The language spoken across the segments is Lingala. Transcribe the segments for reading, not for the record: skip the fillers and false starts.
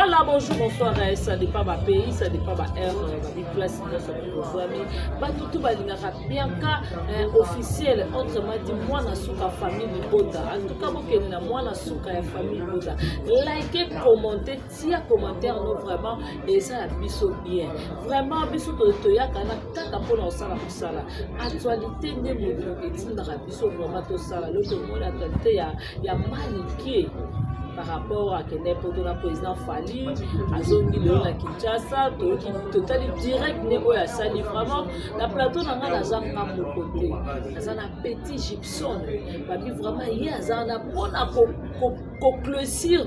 Voilà, bonjour, bonsoir, ça dépend ba pays, ça dépend ba heure, ba place nyonso kozwami. Bato tout balingaka Bianca officiel, autrement dit mwana suka famille libota. En tout cas, bokende na mwana suka ya famille libota. Likez, commentez, tia commentaire no vraiment eza ya biso bien. Vraiment biso toyaka na kaka mpona kosala mosala. Actualité nde moto etindaka biso vraiment tosala. Lelo tomoni actualité ya Manikie par rapport akende poto na président Fally, azongi lelo na Kinshasa, toyoki totali direct nde oyo asali. Vraiment na plateau na ngai naza nga moko te, naza na petit Gibson babi. Vraiment ye aza wana mpona koclosir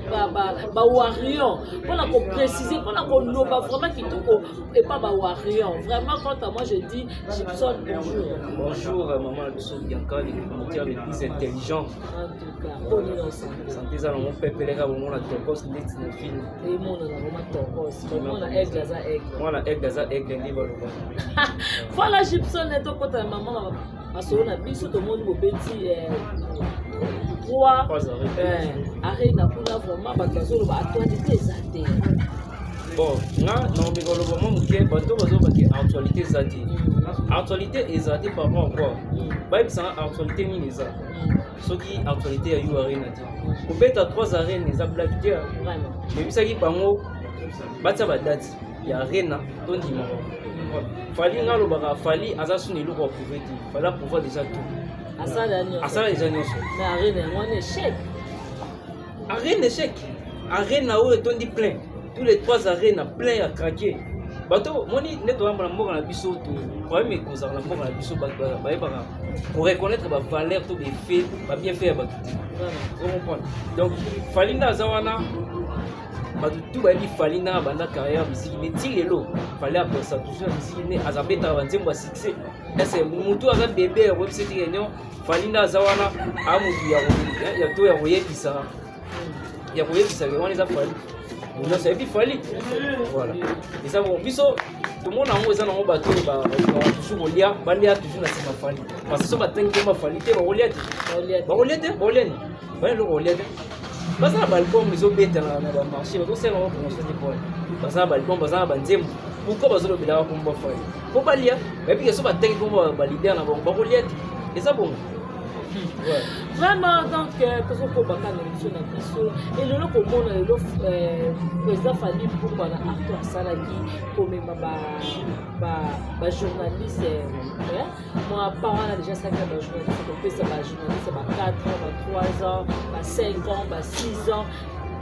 bawarrior, mpona kopréciser, mpona koloba vraiment kitoko epa bawarrior. Vraiment, quant à moi, je dis Gibson, bonjour. Bonjour maman biso Bianca, le promoteur le plus intelligent. En tout cas, poni na santé? Santé eza nango pepeleka bomona tokos ndeti na film. Emonana vraiment tokos, mwana aigle aza aigle. Mwana aigle aza aigle nde baloba. Voilà Gibson, tokota na mama masolo na biso. Tomoni bobeti trois arena kuna, vraiment bato bazoloba actualité eza te. Bon, nga naomeka koloba mwa moke. Bato bazolobake actualité eza te, actualité eza te par rapport à quoi? Bayebisanga actualité nini eza soki actualité ya U Arena te. Kobeta trois arène eza blague te. Nayebisaki bango batia badate ya arena, tondima bango. Fally, nga alobaka, Fally aza suna eloko ya prouver te. Fally aprouva déjà tout. Asala déjà nyonso. Mais arena yango wana échec. Arena échec? Arena oyo etondi plein, tous les trois arena plein ya craquer. Bato moni nde toyamba na mboka na biso. To problème ekozala na mboka na biso, bato bayebaka koreconnaître bavaleur to baeffet, babienfait ya bato te. Ocomprendre? Donc Fally nde aza wana, bato tu bayebi Fally ndenge abanda carrière musique ne ti lelo. Fally apesa toujours na musique ne aza betaka banzembo ya succès. Ese motu aza bebe ya koyebisa ete réunion Fally nde aza wana, a motu ya to ya koyebisa, ya koyebisa ke wana eza Fally, nyonso ayebi Fally. Voilà, eza bon. Biso tomona yango, eza nango bato oyo balingaka toujours kolia, balia toujours na nsima Fally, parce que so batangi komba Fally te, bakolia te, bakolia te, bakolia ni baya eloko kolia te. Baza na baalbum ezobeta na bamarché, bazosala bango promotion te. Pone baza na baalbum, baza na banzembo, pourquoi bazolobelaka komba Fally? Mpo balia. Bayebi ke so batangi komba baleader na bango, bakolia te. Eza bongo. Vraiment, donc tozokoba kaka na émission na biso. Elelo komona lelo président Fally Ipupa na acte asalaki komema bajournaliste, mwa part wana déjà asalaki na bajournaliste, kopesa bajournaliste ba 4 ans, ba 3 ans, ba 5 ans, ba 6 ans.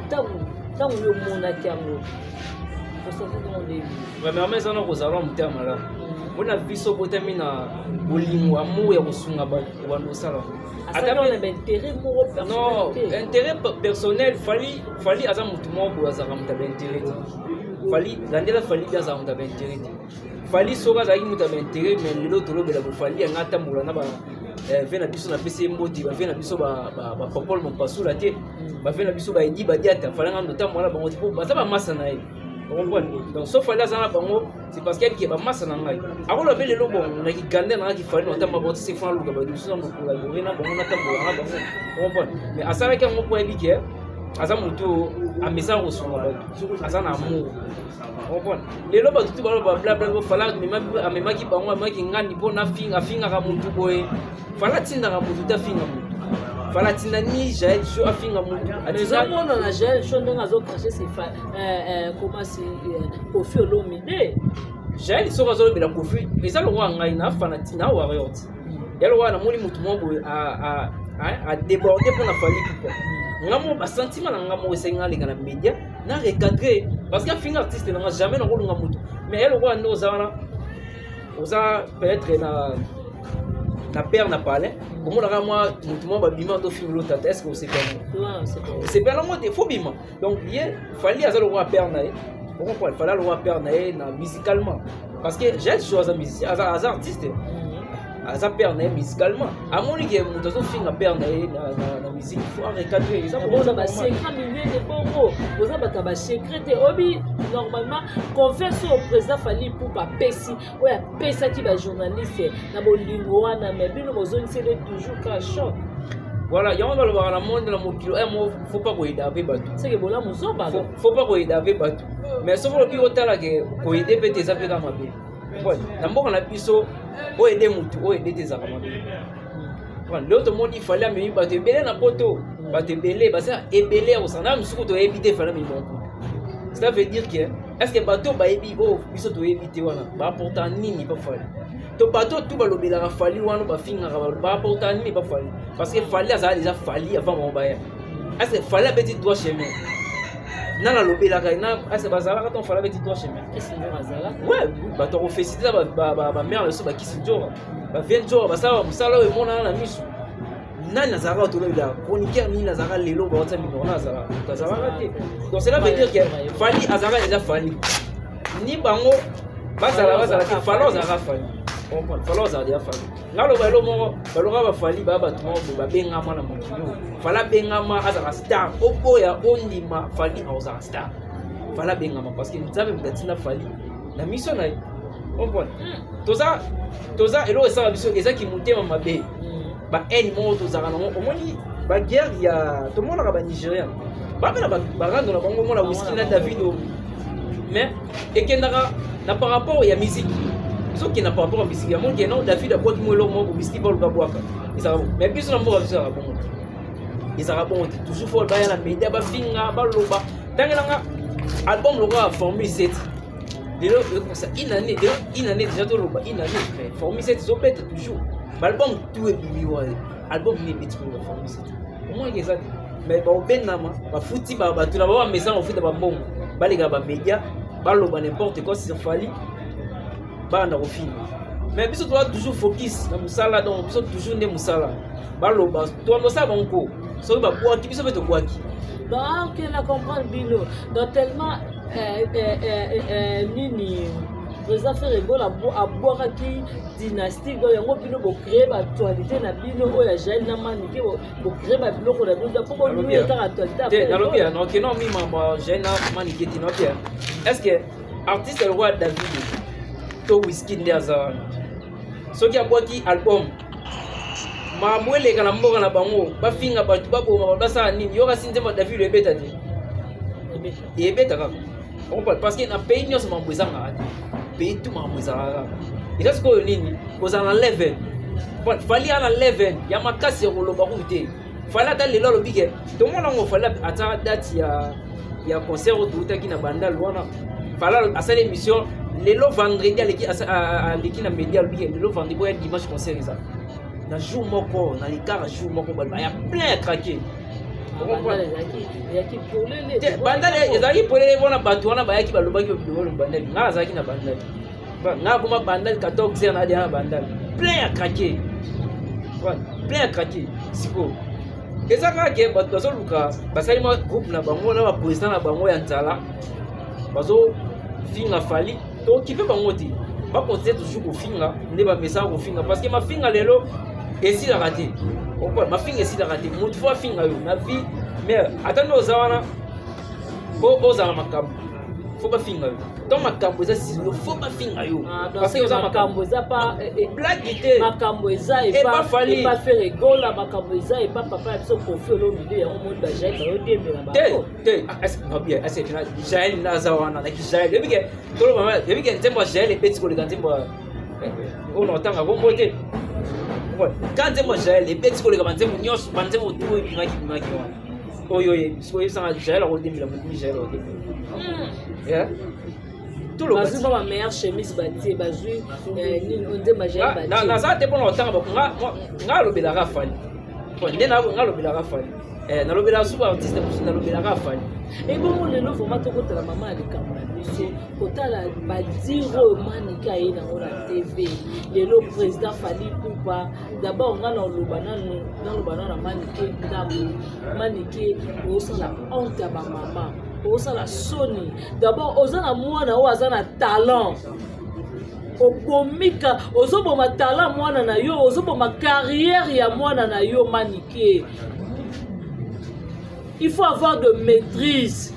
Ntango yo omonaki yango, osaki ndongo ndeni? Premièrement, eza na kozala motema malamu mpona biso obotami na bolingo, amour ya kosunga bato, obanda osala. Intérêt moko? Non, intérêt personnel, Fally, Fally aza motu moko boye, azalaka moto ya baintérêt te. Fally, landela Fally mpe azalaka moto ya baintérêt te. Fally soki azalaki moto ya baintérêt, mais lelo tolobela bo Fally yanga atambola na bave na biso, napesi ye mbote, bave na biso bapopole mopasula te, bave na biso baedi badiata. Fally nga ndotambola na bango te mpo baza bamasa na ye. Comprendre? Donc so Fally aza na bango, c'est parce que ayebike bamasa na ngai akoloba mpe lelo. Bon, na kigande nangaki Fally na otamba bango te, se fana luka bato mosusu na kocollaborer na bango, natambola na bango. Comprendre? Mais asalaki yango mpo ayebi ke aza motu amesana kosunga bato, aza na amour. Comprendre? Lelo bato tu baloba blabla, Fally amemaki bango, amemaki ngandi mpo afingaka motu boye. Fally atindaka motu te afinga motu. Fally atinda ni Jael Show afinga motu. Ezomona na Jael Show ndenge azocracher comment si Koffi Olomide. Jael soki azolobela Koffi, eza lokola ngai na fanati na warrior ti ya lokola namoni motu moko boye adéborde mpo na Fally Ipupa. Nga mo basentiment na nga moko esengi nga aleka na média na recadre parce que afinga artiste na nga. Jamais nakolunga motu, mais ya lokola nde oza wana, oza peut-être na père na palais, omonaka mwa motu mwa babima tofingela otata, est ce que osepela? Osepela yango te, faut bima. Donc ye Fally aza lokola père na ye. Ocomprendre? Fally lokola père na ye na musicalement, parce que Jael Show aza musicien, aza artiste, aza père na ye musicalement. Amoni ke moto azofinga père na ye na musique, faut arecadre. Eza basecret minene bongo, boza bato ya basecret te. Obi normalement confiance oyo président Fally Ipupa apesi, oyo apesaki bajournaliste na bolingo wana, mais bino bozongisele toujours ka choc. Voilà, yango balobaka na monde, na mokili mo faut pas koyeda mpe bato. Seke bolamu zoba. Faut pas koyeda mpe bato, mais soki olobi otala ke koyede mpe te, eza mpe kaka mabe. Na mboka na biso, oyede motu, oyede te, ezalaka mabe. Lelo tomoni Fally amemi bato ebele na Poto, bato ebele baza ebele ya kosala na misuku toyebi te. Fally amemi bango, cela veut dire que est ce que bato bayebi oyo biso toyebi te wana baapporta nini pa Fally? To bato tu balobelaka Fally wana, bafingaka, baapporta nini pa Fally? Parce que Fally azala déjà Fally avant bango baya. Est ce que Fally abeti droit chemin? Nana alobelaka na est ce que bazalaka ntango Fally abeti droit chemin? Ouais, bato ya koféliciter bamare na biso, bakisi nzora, bavie nzora, basala mosala oyo emonana na miso. Nani azalaka tolobela chroniqueur nini azalaka lelo baotia minoko na azalaka moto azalaka te. Donc cela veut dire que Fally azalaka déjà Fally, ni bango bazala bazala te. Fally azalaka Fally, comprendre? Fally azalaka déjà Fally. Nga loba elo moko, baloka baFally baya bato moko boye babengama na mokili oyo. Fally abengama, azalaka star. Oboya, ondima, Fally azalaka star. Fally abengama parce que Nzambe moto atinda Fally na mission na ye, comprendre? Toza eloko esala biso ezaki motema mabe, bahaine moko tozalaka nango. Omoni baguerre ya tomonaka Banigérien babe na barando na bango, omona Wizkid na Davido, mais ekendaka na par rapport ya musique, ezokenda par rapport ya musique. Yango kenda David abwaki mo eloko moko, Wizkid baluka bwaka, ezalaka bongo. Mais biso na mboka biso ezalaka bongo te, ezalaka bongo te. Toujours faut baya na média, bafinga, baloba. Ntangelanga album lokola Formule 7, lelo ekosa une année, lelo une année déjà, toloba une année, mais Formule 7 ezobeta toujours. Baalbum tout ebimi wana, album nini ebeti koloba Formule 7? Omonaki eza te, mais baobendama, bafuti bato na bao, bamesana kofuta bambongo, baleka bamédia, baloba n'importe quoi sur Fally, banda kofinga. Mais biso toza toujours focus na mosala, donc biso toujours nde mosala. Baloba, toanda bango ko soki babwaki biso mpe tobwaki. Donc, ah, ok, na comprendre bino. Donc tellement nini, président Ferre Gola abwakaki Dynastie, donc yango bino bocréer baactualité na bino oyo ya Jael na Manike, bocréer babiloko na bino mpo bonuye kaka actualité. Te, nalobi ya noke no mimambo Jael na Manike te. Nabi ya est ce que artiste lokola David to Wizkid nde aza wana, soki abwaki album, makambo eleka na mboka na bango, bafinga bato, baboma bato, basala nini? Yoka si nzembo David ebeta te, ebeta kaka, parce que na pays nyonso makambo ezangaka te, pays tout makambo ezalaka kaka. Eza sikoyo nini? Kozala na level. Fally ya na level ya makasi ya koloba kutu te. Fally ata lelo alobi ke tomona yango, Fally atiaka date ya concert oyo toutaki na Bandal wana. Fally asali émission lelo vendredi, aleki na média, alobi ke lelo vendredi boya, dimanche concert eza na jour moko, na likara jour moko, bato baya plein ya craquer. Bandal ezalaki polele mpona bato wana bayaki, balobaki biloko. Bandal, nga nazalaki na Bandal, nga akoma Bandal 14 heures, nadia na Bandal plein ya craquer, plein ya craquer. Sikoyo eza kaka ke bato bazoluka, basali mwa groupe na bango na baprésident na bango ya nzala, bazofinga Fally. Tokipe bango te, bakontinue toujours kofinga nde bamesaka kofinga, parce que mafinga lelo esilaka te. Mafinga esilaka te. Motu faut afinga yo na vie, mais ata nde oza wana po ozala makambo, faut bafinga yo. Donc makambo eza silo, faut bafinga yo. Parce que oza makambo eza pa blague te. Makambo eza epa Ferre Gola, makambo eza epa papa ya biso Koffi Olomide. Yango moni bajael bayodembela. Te te, Jael nde aza wana naki Jael. Yebi ke toloba, yebi ke nzembo ya Jael ebeti koleka nzembo oyo na otanga kombo te. Ka nzembo ya Jael ebeti koleka banzembo nyonso, banzembo tu oyo ebimaki bimaki wana oyo oyebi. Soki oyebisanga Jael akodembela motu, Jael akodembela. Bazwi ba bameilleure chemise, batie, bazwi nini, nzembo ya Jael. Naza te mpona kotanga. Nga alobelaka Fally nde, nga alobelaka Fally, nalobelaka suku artiste mosusu, nalobelaka Fally. Ebongo lelo vraiment tokotala mama ya likambo na biso, kotala badire oyo Manike aye nango na TV lelo. Président Fally Ipupa, d'abord nga na oloba nanu, naloba nano na Manike ndambo. Manike, ozosala honte ya bamama, ozosala soni. D'abord oza na mwana oyo aza na talent, obomika, ozoboma talent mwana na yo, ozoboma carrière ya mwana na yo. Manike, il faut avoir de maîtrise.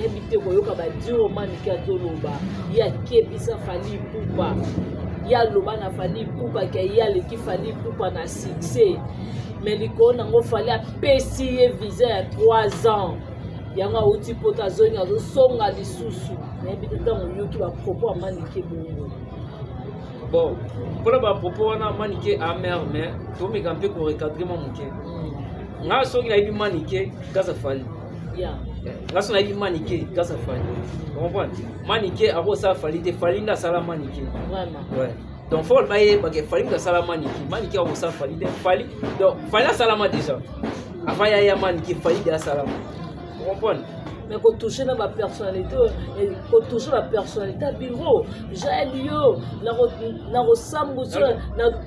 Yebi te koyoka badire Manike azoloba, ye akebisa Fally Ipupa. Ye aloba na Fally Ipupa ke ye aleki Fally Ipupa na succès, mais likolo nango Fally apesi ye visa ya 3 ans. Yango awuti poto, azongi, azosonga lisusu. Nayebi te ntango oyoki bapropos ya Manike bongo. Bon, mpona bapropos wana, Manike amer, mais tomeka mpe korecadrer mwa moke. Nga soki nayebi Manike grâce à Fally. Nga soki nayebi Manike grâce à Fally, comprendre, Manike akosala Fally te, Fally nde asala Manike. Vraiment. Ouais. Donc faut bayebake Fally moto asala Manike, Manike akosala Fally te. Fally, donc Fally asalama déjà avant yaya Manike, Fally de asalama, comprendre. Mais kotouche na bapersonnalité, kotouche bapersonnalité ya bureau Jael, yo na kosambusa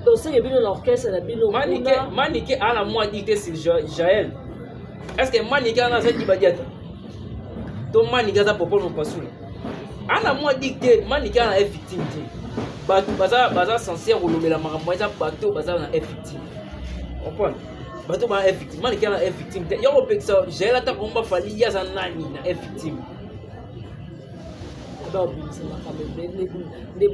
tosenge bino na orchestre na bino. Manike, Manike ana mwa di te sur Jael. Est ce que Manike ana aza dibadiata to Manike aza Popol Mopasula? Ana mwa di te. Manike ana ye victime te. Bato baza sincère kolobela makambo eza bato baza na ye victime, comprendre, bato bana ye victime. Manike ana ye victime te. Ya kopekisa Jael ata komba Fally, ye aza nani na ye victime? Babimisa makambo ebele nde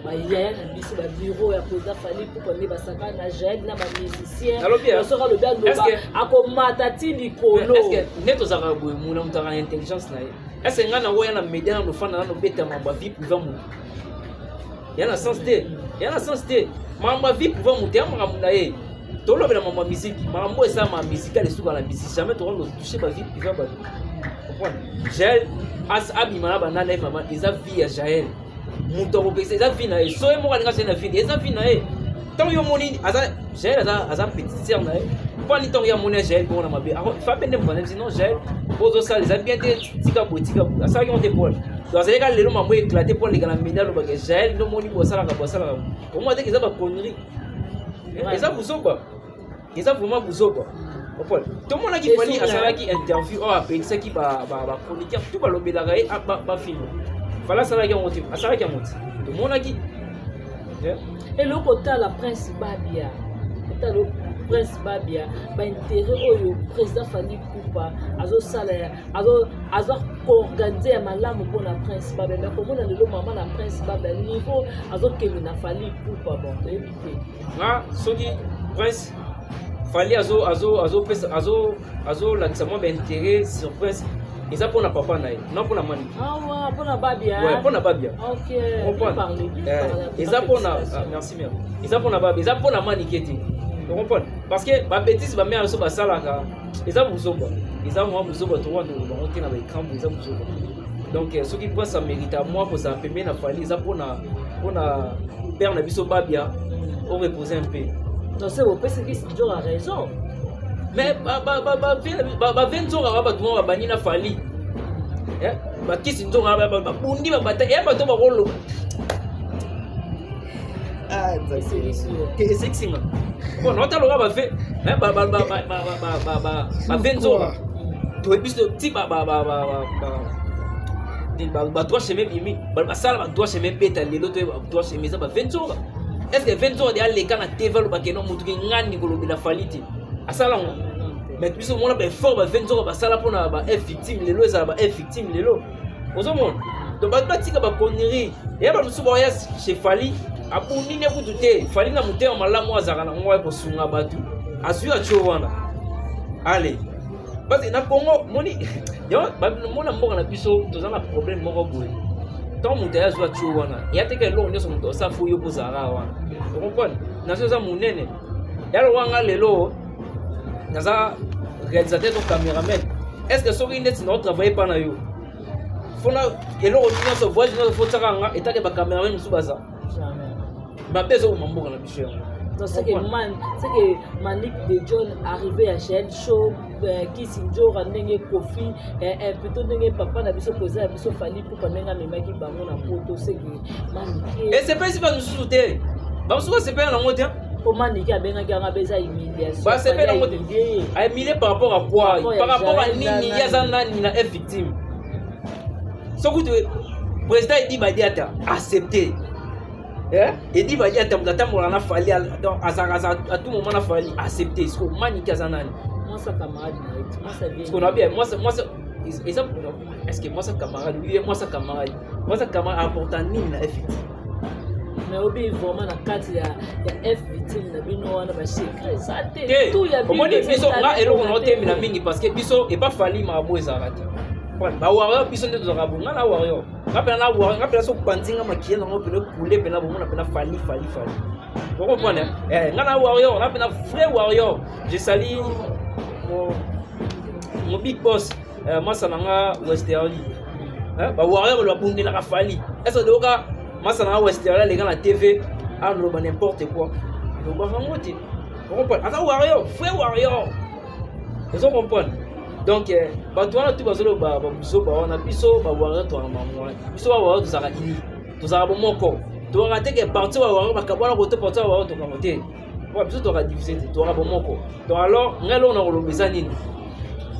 bayaya na biso, babureau ya président Fally Ipupa, nde basaka na Jael na bamusicien. Soki alobi, aloba, akomata ti likolo. Nde tozalaka boye, muna moto aka na intelligence na ye. Est-ce ngai na oya na média na nofanda na nobeta mambo ya vie privée motu ya na sens te, ya na sens te. Makambo ya vie privée motu ya makambo na ye, tolobela mambo ya musique, makambo esalama musical esuka na musique. Jamais tokoki kotouche bavie privée bato, comprendre. Jael abima na banana ye mama, eza vie ya Jael. Moto akopekisa, eza vie na ye. So ye moko alinga Jael na vie, eza vie na ye. Ntango yo omoni aza Jael, aza petite sœur na ye, mpani ntango ye amoni ya Jael bongo na mabe, fa mpe nde moto sinon Jael ozosala eza bien te, tika boye, tika boye. Asalaki yango te Paul. Donc azalaki kaka lelo mambo éclate mpo aleka na média, alobaka Jael nde omoni boye, asalaka boye, asalaka boye. Omona teke eza baconnerie, eza buzoba, eza vraiment buzoba. Tomonaki Fally asalaki interview oyo apekisaki bachroniqueur tout balobelaka ye bafilme. Fally asalaki yango te, asalaki yango te, tomonaki. Eloko otala Prince Babia, otala Prince Babia, baintérêt oyo président Fally Ipupa azosala, aza koorganiser ya malamu mpona Prince Babia. Mais komona lelo mama na Prince Babia, niveau azokende na Fally Ipupa, bon, toyebi te. Nga soki Prince, Fally azopesa, azolakisa mwa baintérêt sur Prince, eza mpona papa na ye, non mpona Maniki. Awa mpona Babia. Mpona Babia. Eza mpona, merci mère, eza mpona Babia, eza mpona Manike te, comprendre, parce que babêtises bamère biso basalaka eza buzoba, eza mwa buzoba. Towanda bango te na baécran bo, eza buzoba. Donc soki Prince amérita mwa kozala pembeni na Fally, eza mpona père na biso Babia orepose un peu. Non, c'est opesaki nzoka raison. Mais bave nzoka ba bato moko babandi na Fally, bakisi nzoka babundi babata ya bato bakoloba. Esekisinga bon, naotaloka bave bave nzoka, toyebi biso ti badroit chemin bimi basala badroit chemin beta lelo, toyeba droit chemin eza bave nzoka. Est ce que ve nzoka de aleka na TV, alobake no motuki ngandi kolobela Fally te, asala ngo? Mais biso omona baeffort bave nzoka basala mpona ba f victime lelo, ezala ba f victime lelo, ozomona. Donc bato batika baconnerie ya bamosusu baya chez Fally, abundi nde kutu te. Fally na motema malamu azalaka nango ya kosunga bato, azwi atio wana ale, parce que na Congo moni mona mboka na biso toza na problème moko boye. Ntango moto aya azwa tio wana, eya teka eloko nyonso moto asala, fo yo kozalaka wana, ocomprendre. Nation eza monene ya lokwanga. Lelo naza réalisateur to caméraman, est ce que soki ndeti na otravaille mpa na yo, fona eloko nyonso, voyage nyonso fo tiaka nga etake bacaméraman mosusu baza mabe, ezokoma mboka na biso yango. Non, c'est que man, c'est que Manick de John arrivé à Shell Show, Kisi Njora ndenge Kofi, plutôt ndenge papa na biso, président na biso Fally Ipupa, ndenge amemaki bango na poto, c'est que Manick Esepesi bato mosusu te, bamosusu basepela nango te. Po Manick abengaki yango abe eza humiliation. Basepela nango te. Ahumilie par rapport à quoi? Par rapport à nini? Ye aza nani na f victime? Soki président Edi Badiata accepté, Edi Badiata moto atambola na Fally, donc azalaka à tout moment na Fally, accepté. Siko Maniki aza nani? Mwasa camarade na ye, mwasa bien. Siko na bien mwasa, mwasa eza, est ce que mwasa camarade, oui, mwasa camarade, mwasa camarade apporta nini na effectif? Mais obi vraiment na kati ya F victime na bino wana, basecret eza te. Te. Tout ya bino. Omoni biso, nga eloko na eza otemela te. mingi, parce que biso epa Fally makambo ezalaka te. Bawarrior, biso nde tozalaka bo. Nga na warrior, nga mpena na warrior, nga mpena so bandi nga makiye nango mpena ekule mpena bomona mpena Fally, Fally, Fally. Ocomprendre? Nga na warrior, nga mpena vrai warrior. Je sali mon big boss, masa na nga Westerly. Bawarrior babundelaka Fally. Ese oyoka masa na nga Westerly aleka na TV aloba n'importe quoi? Alobaka yango te. Ocomprendre? Aza warrior, vrai warrior. Ozo comprendre? Donc bato wana tu bazoloba babuzoba wana, biso bawarrior toyaka mamu wana. Biso bawarrior tozalaka ini, tozalaka bomoko. Tozalaka te ke parti bawarrior bakabwana kote, parti bawarrior tokango te. Po biso tozalaka divise te, tozalaka bomoko. Donc alors, ngai eloko na koloba eza nini?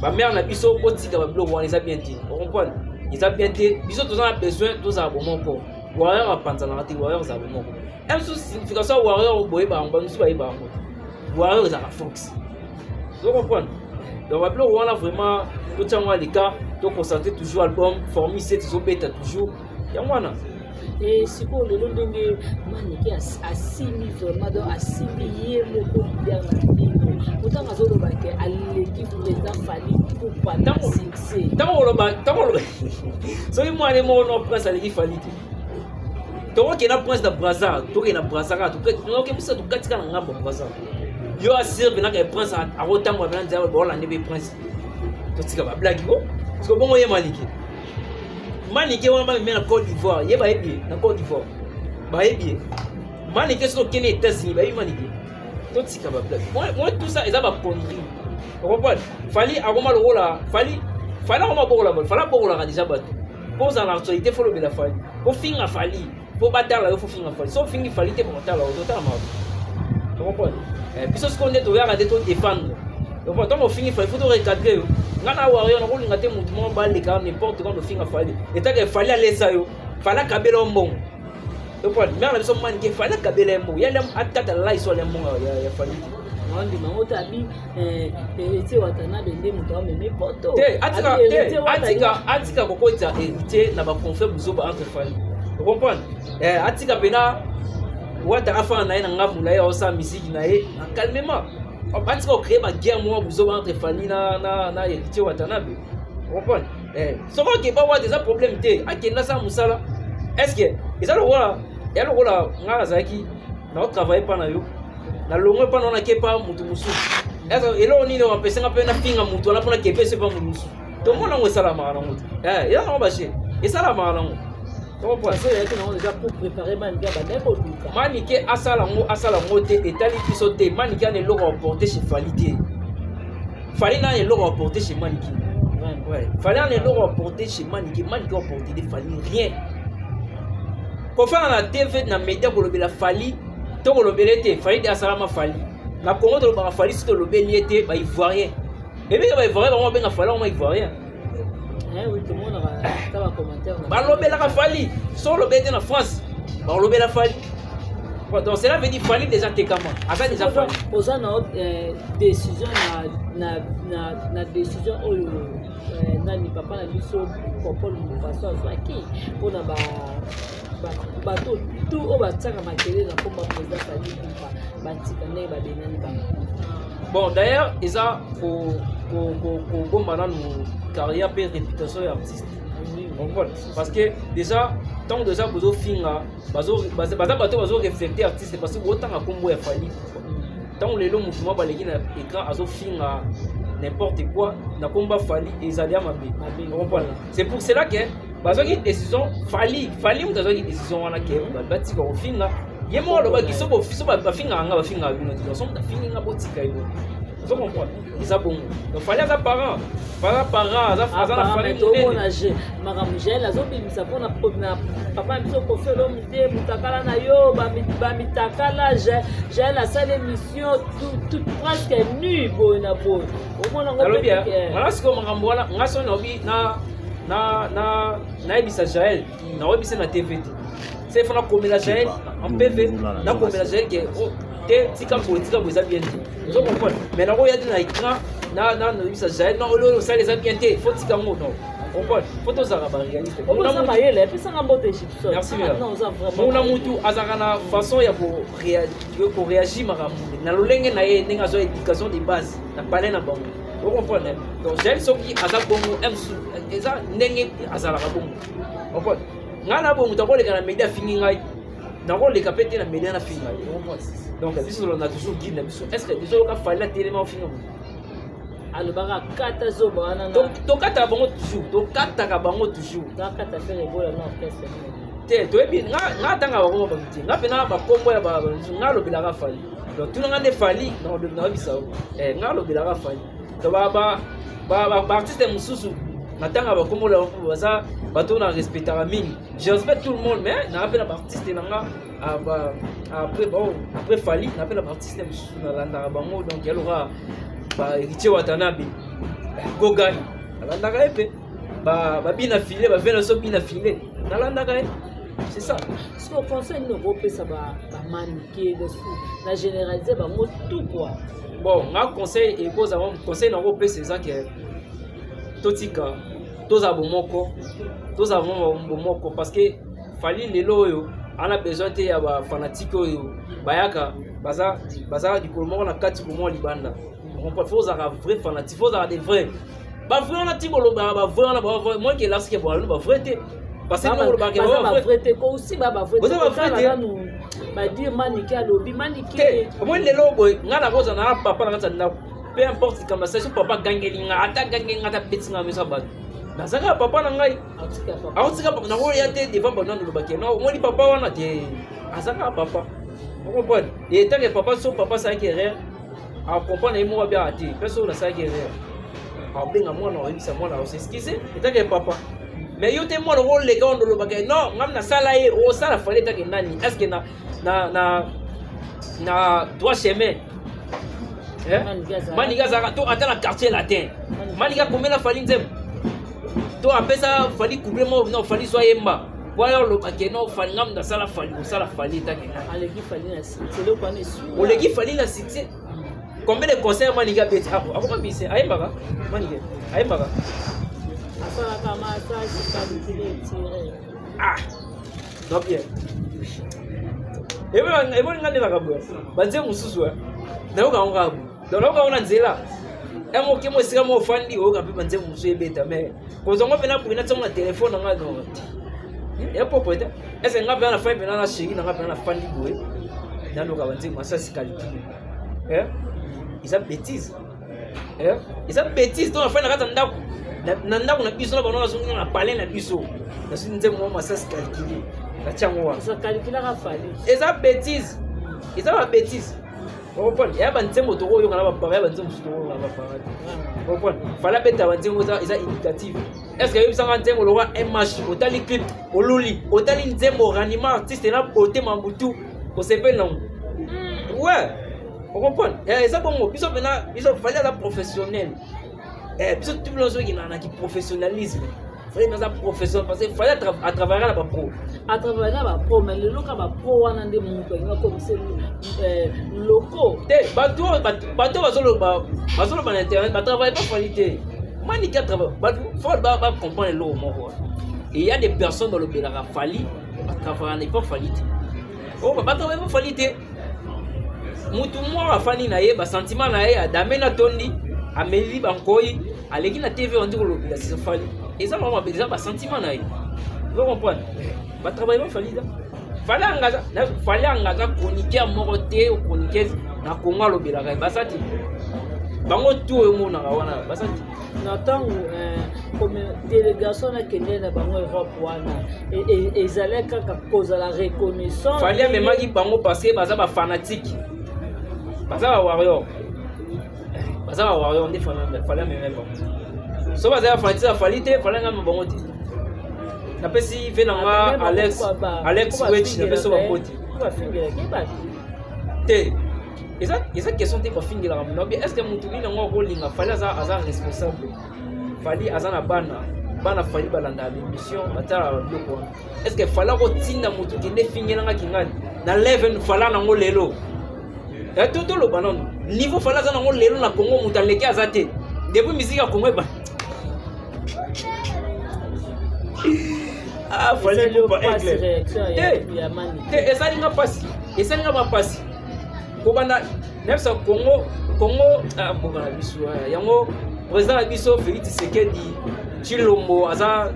Bamare na biso, botika babiloko wana, eza bien te. Ocomprendre? Eza bien te. Biso toza na besoin tozala bomoko. Warrior apanzanaka te, warrior ezala bomoko. Mosusu signification ya warrior boyeba yango, bamosusu bayeba yango te. Warrior ezalaka force. Ozo comprendre? Donc babiloko wana vraiment totia yango aleka, toconcentre toujours album Formule 7 ezobeta toujours, yango wana. E sikoyo lelo, ndenge Manike asimbi vraiment, donc asimbi ye moko leader na bino, otanga azoloba ke aleki président Fally Ipupa na succès. Ntango oloba soki mwana moko no Prince aleki Fally te, tokokende na Prince na Braza, tokende na Braza kaka, toke biso tokatika na ngambo ya Braza. Yo asire mpenaka Prince akotambola mpena nzela, baolande mpe Prince. Totika bablagi ko parce que bongo ye Manike, Manike wana bameme na Côte d'Ivoire, ye bayebi ye na Côte d'Ivoire, bayebi ye Manike. Soki okende États-Unis, bayebi Manike. Totika bablagi. Moi, tout ça eza baconnerie. Ocomprendre? Fally akoma lokola Fally, Fally akoma bokola bato. Fally abokolaka déjà bato. Mpo ozala na actualité, faut lobela Fally, po finga Fally, mpo batala yo, faut finga Fally. So ofingi Fally te, bakotala yo, totala makambo. Ocomprendre? Biso sikoyo nde toyaka nde todéfendre. Ntango ofingi Fally, faut torecadre yo. Nga na warrior, nakolinga te motu moko baleka n'importe quand ofinga Fally, etake Fally alesa yo, Fally akabela yo mbongo. Ocomprendre? Mare na biso Manike, Fally akabela ye mbongo, ye akata laiso, alia mbongo ya Fally te. Ondima ngo te, abi Héritier Watanabe nde moto amemi poto. Te, atika te, atika, atika kokotisa Héritier na baconflit buzoba entre Fally. Ocomprendre? Atika mpena Wata afana na ye na ngambu na ye, aosala misiki na ye na calmement. Atika kocréer baguerre moko buzoba entre Fally na Héritier Watanabe. Ocomprendre? Soki okeba Wata, eza problème te, akende asala mosala. Est ce que eza lokola ya lokola ngai nazalaki naotravaille mpa na yo, nalongwe mpa na wana, kepa motu mosusu, eloko nini wapesenga mpe nafinga motu wana mpona kepe ese mpa motu mosusu? Tomona yango esalamaka nango te, eza nango bashe, esalamaka nango. Manike asala yango, asala yango te, etali biso te. Manike ana eloko aporte chez Fally te, Fally na eloko aporte chez Manike. Fally ana eloko aporte chez Manike, Manike aporte de Fally rien. Kofanda na TV, na média, kolobela Fally to kolobela ete Fally de asalama Fally na Congo, tolobaka Fally. Soki tolobeli ye te, baivoirien ebenge, baivoirien bango babenga Fally yango ivoirien. Balobelaka Fally. So olobeli te na France, balobela Fally. Donc cela veut dire Fally déjà tekama, aza déjà Fally. Oza na décision na décision oyo nani, papa na biso Popol Mofaso azwaki mpona bato tu oyo batiaka makelele na nkomba président Fally Ipupa, batika ndenge babengani bango? Bon, d'ailleurs eza kobomba nanu carrière mpe réputation ya artiste. Comprendre? Parce que déjà, ntango déjà bozofinga, baza bato bazoreflecte artiste, parce que botanga nkombo ya Fally. Ntango lelo motu moko baleki na écran azofinga n'importe quoi na nkombo ya Fally, ezali ya mabe. Comprendre? C'est pour cela que bazwaki décision. Fally, Fally moto azwaki décision wana ke batika kofinga. Ye moko alobaki so bafingaka nga, bafingaka bino te. So moto afingi nga, botika ye bongo. Ozo comprendre? Eza bongo. Donc Fally aza parent, aza parent, aza na famille monene. Makambo Jael azobimisa mpona na papa na biso Koffi Olomide, mutakala na yo bamitakala. Jael asali émission tout presque nu boye na boye, omona ngo. Nalobi wana sikoyo makambo wana, nga so naobi na nayebisa Jael, naoyebisa na TV te. Se fo nakomela Jael en PV, nakomela Jael ke te, tika boye, tika boye, eza bien te. Ozo comprendre? Mais nakoya te na écran na nayebisa Jael: non, oyo osala eza bien te, faut tika yango. Non. Comprendre, faut tozalaka baréaliste. Oza mayele, epesanga mbote Egyptien. Merci. Mona, mutu azalaka na façon ya koréagir makambo na lolenge na ye, ndenge azwa éducation de base na palais na bango. Ocomprendre? Donc Jael, soki aza bongo, eza ndenge azalaka bongo. Comprendre? Ngai na bo moto akoleka na média afingi ngai, nakoleka mpe te na média nafingi ngai. Donc biso tolanda toujours guide na biso. Est ce que biso oyoka Fally atelema ofinga moto? Alobaka kata zoba wana. Tokataka bango toujours, tokataka bango toujours. Nakata Ferre Gola na orchestre. Te, toyebi nga ntanga bakombo bato te. Nga mpena bakombo ya nga, alobelaka Fally. Donc tuna nga nde Fally, nayebisa yo, nga alobelaka Fally. Donc baartiste mosusu natanga bakombo na bango, baza bato na respectaka mingi. Je respecte tout le monde, mais naa mpe na baartiste na nga après. Bon, après Fally, na mpe na baartiste mosusu nalandaka bango. Donc yaloka bahéritier Watanabe, Gogani, nalandaka ye mpe babina file bavena so bina file, nalandaka ye, c'est ça. Siko conseil nini okopesa bamanike na généralise bango tout quoi? Bon, nga conseil ekozala, conseil nango opesa eza ke totika, tozala bomoko, tozala vraiment bomoko, parce que Fally lelo oyo ana besoin te ya bafanatike oyo bayaka baza likolo moko na kati, komoko libanda. Faut ozalaka vrai fanatique, faut ozalaka de vrai, bavrai wana ti bolobaka bavrai wana, moke elasike boalano bavrai te, parce que bolobaka bavrai te aussi, bavrai te nanu badire Manike alobi Manike. Te, omoni lelo boye, ngai nakozala na papa na kati ya ndako, peu importe likambo asali, so papa agangeli nga, ata agangeli nga, ata abeti nga miso ya bato, nazalaka papa na ngai, akotika nakoya te devant bato nano olobaki no. Omoni papa wana te, aza kaka papa. Ocomprendre? Et tant que papa, so papa asalaki erreur, acomprendre ye moko, abiaka te mpe soki nasalaki erreur, abenga mwana, oyebisa mwana, osexcuse etake papa. Mais yo te, mwana okoleka wana olobaka non, ngam nasala ye, osala Fally etake nani? Est ce que na droit chemin Manike azalaka to ata na Quartier Latin, Manike akomela Fally nzembo to apesa Fally couple moko, non, Fally so ayemba wana, olobake non, Fally, ngam nasala Fally, osala Fally etake oleki Fally na succès? Combien de concerts Manike abeti? Akoma mise, ayembaka, Manike ayembaka. Asalaka massage, calcule tire. Ah non, bien, eboni nga ndelaka boye, banzembo mosusu nayoka yango kaka boye. Donc nayoka yango na nzela moke mo esika mo ofandi, oyoka mpe banzembo mosusu ebeta, mais kozwango mpena boye, natiango na telefone na nga, non, ya propre te. Ese nga mpena nafandi mpena na chéri na nga, mpena nafandi boye, naloka banzembo masasi calcule, eza bêtise, eza bêtise. To nafandi na kati ya ndako, na ndako na biso, na bango nazongi na palais na biso, nazwi nzembo mwa masasi calcule, natia yango wana. Eza bêtise, eza babêtise. Ocomprendre? Ya banzembo tokoyoka na bapara, ya banzembo mosusu tokoyoka na bapara te. Ocomprendre? Fally abeta banzembo eza éducative. Est ce que oyebisanga nzembo lokwa mh, otali clip, oluli, otali nzembo ranima artiste na beauté mabutu, osepeli nango? Ouais, ocomprendre? Eza bongo. Biso mpena, biso Fally aza professionnel. Biso tu nyonso okendaka na kiprofessionnalisme. Fally aza professionnel parce que Fally atravaillera na bapro. Atravaille na bapro, mais lelo ka bapro wana nde moto alingi akomisa loko. Te, bato bato bazoloba na internet batravaille pas Fally te. Manike atravaille. Bato faut bacomprendre eloko moko: et y a des personnes balobelaka Fally, batravaille na pas Fally te. Oyo batravaille pas Fally te. Mutu moko afandi na ye, basentiment na ye, adame na tondi, ameli bankoi, aleki na TV, andi kolobela sisa Fally. Eza mama mabe, eza basentiment na ye. Ozo comprendre? Batravaille pas Fally ta. Fally angaza, Fally angaza chroniqueur moko te, chroniqueuse na Congo alobelaka ye, baza te. Bango tu oyo omonaka wana baza te. Na ntango délégation nakende na bango Europe wana, ezali kaka kozala reconnaissant. Fally amemaki bango parce que baza bafanatique, baza bawarrior, baza bawarrior nde Fally amemaki bango. So baza bafanatique ya Fally te, Fally angama bango te. Napesi ve na nga Alex Wech, napesi bamboti. Te, eza question te bafingelaka mono bien. Est ce que motu nini yango akolinga Fally? Aza responsable. Fally aza na bana, bana Fally balandaka baémission, batalaka babiloko wana. Est ce que Fally akotinda motu kende fingelanga kingani na leven? Fally nango lelo, to toloba nano niveau Fally aza nango lelo na Congo, moto aleki aza te depuis misiki ya Congo eba. Ah, Fally Ipupa aigle te te, esali nga mpasi, esali nga mapasi kobanda nayebisa Congo, Congo, ah, mboka na biso yango. Président na biso Félix Tshisekedi Tshilombo aza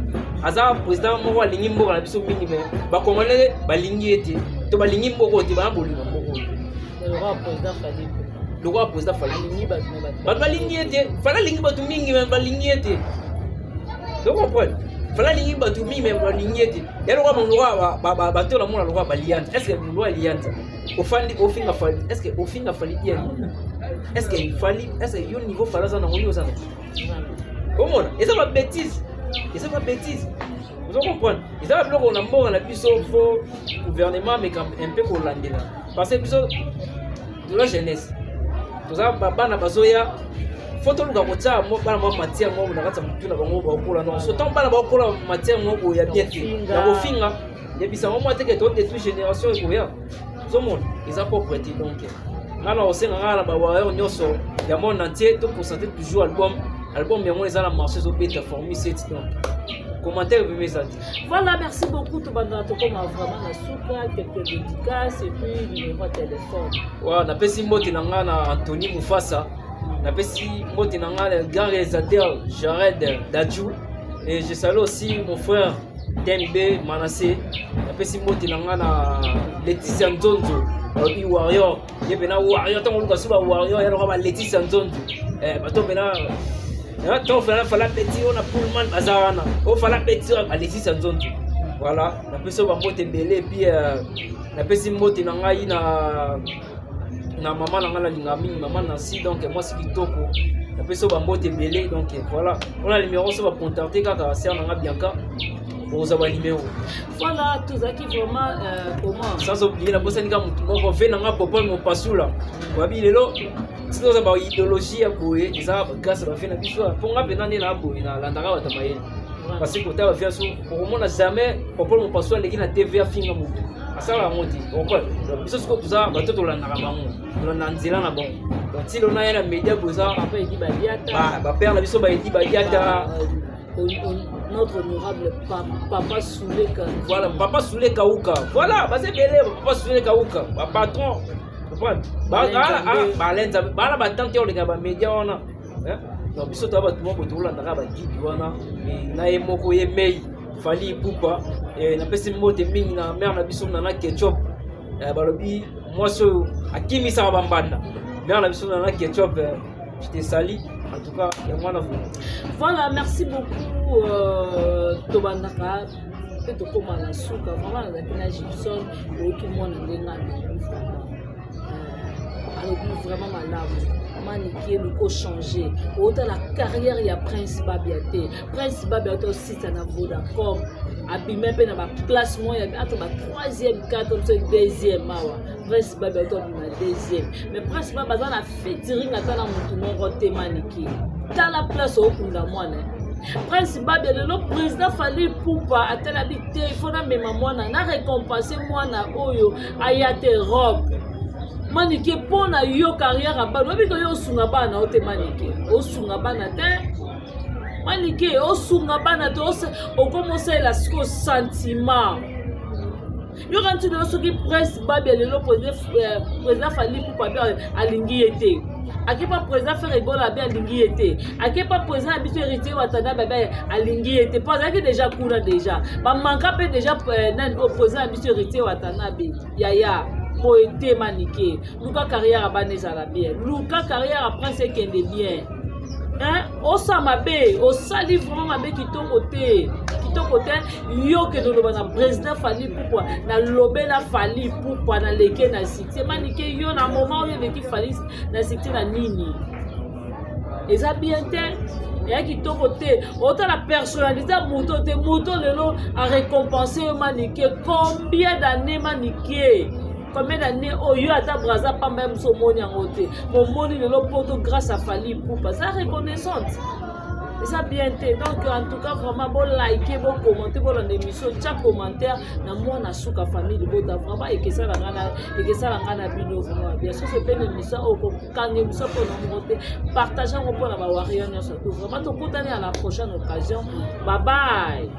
président moko alingi mboka na biso mingi, mais bacongolais balingi ye te, to balingi mboka oyo te, bana bolinga mboka oyo te. Lokola président Fally, bato balingi ye te. Fally alingi bato mingi, mais balingi ye te. Donc comprendre, Fally alingi bato mingi, mais balingi ye te. Ya lokola lokola bato namona lokola balianza. Est ce que lokola lianza ofandi ofinga Fally, est ce que ofinga Fally bien? Est ce que Fally, est ce que yo niveau Fally aza nango, yo oza nango? Omona, eza babêtise, eza babêtise. Ozo comprendre, eza babiloko na mboka na biso. Faut gouvernement ameka un peu kolandela, parce que biso toza jeunesse, toza bana bazoya. Faut toluka kotia bana mwa matière moko na kati ya motu na bango bakokola. Non, so ntango bana bakokola, matière moko boye ya bien te, ya kofinga, yebisa ngo mwa teke todétruire génération ekoya. Ozomona, eza propre te. Donc nga na kosenga nga na bawarrior nyonso ya monde entier, toconcentre toujours album. Album yango eza na marché, ezobeta formule 7. Donc commentaire ebimi eza te. Voilà, merci beaucoup. Tobandaka, tokoma vraiment na suka. Quelques dédicaces et puis numéro ya téléphone. Wa napesi mbote na nga na Anthony Mufasa, napesi mbote na nga le grand réalisateur Jared Dadju, et je salue aussi mon frère Tembe Manassé. Napesi mbote na nga na Laetitia Nzonzo, balobi warrior, ye mpena warrior. Ntango oluka so bawarrior ya loka ba Laetitia Nzonzo, bato mpena ntango fala fala beti oyo na Pullman baza wana, oyo fala beti oyo ba Laetitia Nzonzo. Voilà, napesi oyo bambote ebele. Et puis napesi mbote na ngai na mama na ngai nalingaka mingi, mama Nancy, donc mwasi kitoko. Napesi oyo bambote ebele. Donc voilà, mpona numéro so bacontacte kaka sœur na nga Bianca, okozwa banimero. Voilà, tozalaki vraiment comment? Sans oublier, nabosani kaka motu moko, ve na nga Popol Mopasula. Wabi lelo soki oza baidéologie ya boye, eza grâce bave na biso. Mpo nga mpena nde na boye nalandaka bato mayele, parce que kota bave so okomona jamais Popol Mopasula aleki na TV afinga motu, asala yango te. Comprendre, biso sikoyo toza bato tolandaka bango, tolanda nzela na bango. Donc ti lelo naya na média boye, eza Papa Edi Badiata. Bapère na biso baedi Badiata. Notre honorable Papa Souleka. Voilà, Papa Soule Kauka. Voilà, baza ebele, Papa Soule Kauka, bapatron. Comprendre, balenza bana batante oleka bamédia wana. Donc biso toya bato moko tokolandaka baguide wana na ye moko ye mei Fally Ipupa. Napesi mbote mingi na mare na biso Nana Ketchup. Balobi mwasi oyo akimisaka bambanda, mare na biso Nana Ketchup, je te salue. En tout cas, yango wana. Voilà, merci beaucoup. Tobandaka mpe tokóma na suka. Vraiment, nazalaki na Gibson. Oyoki mwana ndenge alobi, vraiment alobi vraiment malamu. Maniki, eluki ochange, otala carrière ya Prince Babia te. Prince Babia otosita na Vodacom, abima mpe na baplace moko ya ata ba troisième, 4 so deuxième. Awa Prince Babia otobima deuxième, mais Prince Babia aza na featuring ata na motu moko te. Maniki, tala place okunda mwana Prince Babia. Lelo président Fally Ipupa atalabi te, ifo namema mwana na récompense mwana oyo aya te robe. Manike, mpo na yo carrière ya bana, oyebi yo osunga bana o te. Manike, osunga bana te. Manike, osunga bana te. Okoma osalela sikoyo sentiment. Yoka nti lelo soki Prince Babia, lelo président Fally Ipupa abi alingi ye te, akepa président Ferre Gola abi alingi ye te, akepa président na biso Héritier Watanabe abi alingi ye te, mpo azalaki déjà kuna, déjà bamanka mpe déjà nani oyo président na biso Héritier Watanabe. Yaya boye te. Manike, luka carrière ya bana ezala bien, luka carrière ya Prince ekende bien. Osala mabe, osali vraiment mabe, kitoko te, kitoko te. Yo kende oloba na président Fally Ipupa, nalobela Fally Ipupa, naleke na succès. Manike, yo na moment oyo eleki Fally na succès na nini? Eza bien te, eya kitoko te. Otala personnalité ya moto te. Moto lelo arécompense yo. Manike, combien d'année? Manike, combien d'année oyo ata braza pamba ya mosu omoni yango te? Momoni lelo poto grâce à Fally Ipupa, aza reconnaissante, eza bien te. Donc en tout cas, vraiment, bolike, bocommente, bolanda émission, tia commentaire na mwana suka famille libota. Vraiment, ekesala nga na bino vraiment bien. So sepene émission oyo, kokanga émission mpona moko te, partage yango mpona bawaria nyonso. Tout vraiment, tokutani à la prochaine occasion. Bye bye.